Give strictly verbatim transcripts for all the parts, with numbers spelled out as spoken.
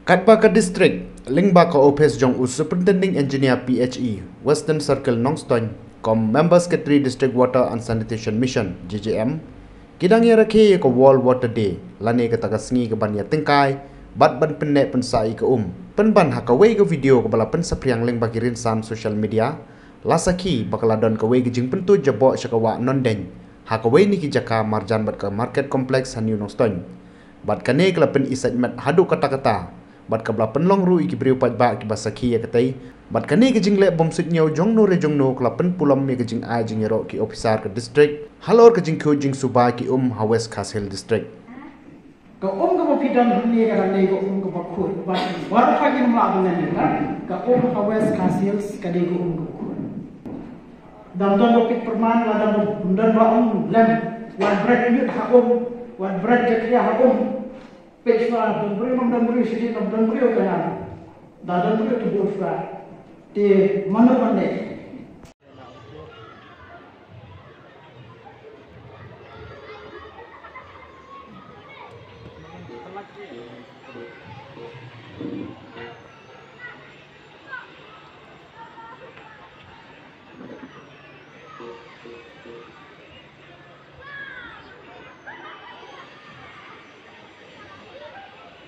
Katba ka district, lyngba ka ophis jong u Superintending Engineer P H E, Western Circle Nongstoiñ, kum Member Secretary District Water and Sanitation Mission, J J M, ki dang ïa rakhe ïa ka World Water Day, lane kata ka sngi kaban ïa tyngkai bad ban pynneh pynsah ïa ka um. Pynban ha kawei ka video kaba la pynsaphriang lyngba ki rynsan social media, la sakhi ba ka la don kawei ka jingpyntuid jaboh sha ka wah Nongdeiñ ha kawei na ki jaka marjan bad ka Market Complex ha New Nongstoiñ. Bad kane ka la pyn-i sait met haduh katta katta, bad kaba la pynlong ruh ïa ki briew paidbah kiba sakhi ïa katei. Bad kane ka jingleh bym suidñiew jongno re jongno ka la pynpulom ïa ka jingai jingïaroh ki ophisar ka district halor ka jingkhuid jingsuba ki um ha West Khasi Hills District. Ka um kaba phi don hangne ka dang dei ka um kaba khuid, bad baroh ngim lah ban len ïa ka. Ka um ha West Khasi Hills ka dei ka um kaba khuid. Dang don ba phi pyrman, la dang don ba um lem. Wat bret ïa ha um, wat bret jakhlia ha um. Peit shuwa, don briew, ym don briew, shi ïa ym don briew ka dang. Da don briew te bun shuwa. Te mano ban leh.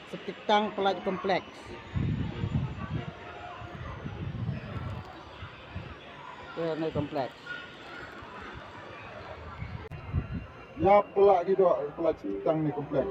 Septic tank pynlait complex. Te ne complex. Ïa pynlait ki doh, pynlait septic tank ne complex.